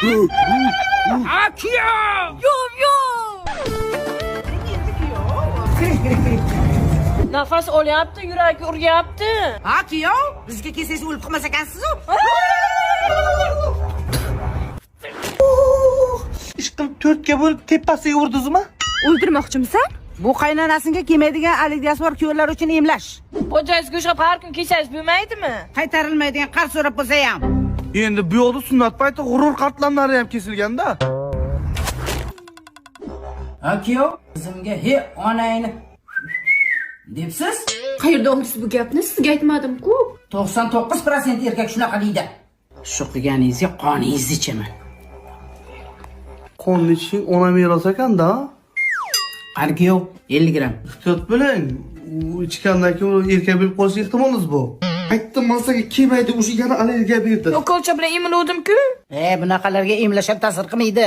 Ha, kuyov! Yo'q, yo'q. Nafas olyapti, yuragi uryapti. Ha, kuyov, bizga kelsangiz o'lib qolmas ekansiz-u. Ish qilib to'rtga bo'lib tepasiga urdingizmi? O'ldirmoqchimisan? Bu qaynonasiga kelmaydigan allergiyasi bor kuyovlar uchun emlash. Xo'jangizga ushlab har kun kelsangiz bo'lmaydimi? Qaytarilmaydigan qarz so'rab bo'lsa ham. Endi bu yoqda sunnat payti g'urur qatlamlari ham kesilganda. Ha, kuyov, qizimga he onangni debsiz? Qayerda oldingiz bu gapni? Sizga aytmadim-ku. 99% erkak shunaqa deydi. Shu qilganingizga qoningizni ichaman. Qonni ichishing ona meros ekanda. Qani kuyov, 50 gramm. Ehtiyot bo'ling. U ichgandan keyin erkak bo'lib qolish ehtimolingiz bor. Aytdim, man sizga kelmaydi, o'sha yana allergiya berdi. Ukolcha bilan emiluvdim-ku. E, bunaqalarga emlash ham ta'sir qilmaydi.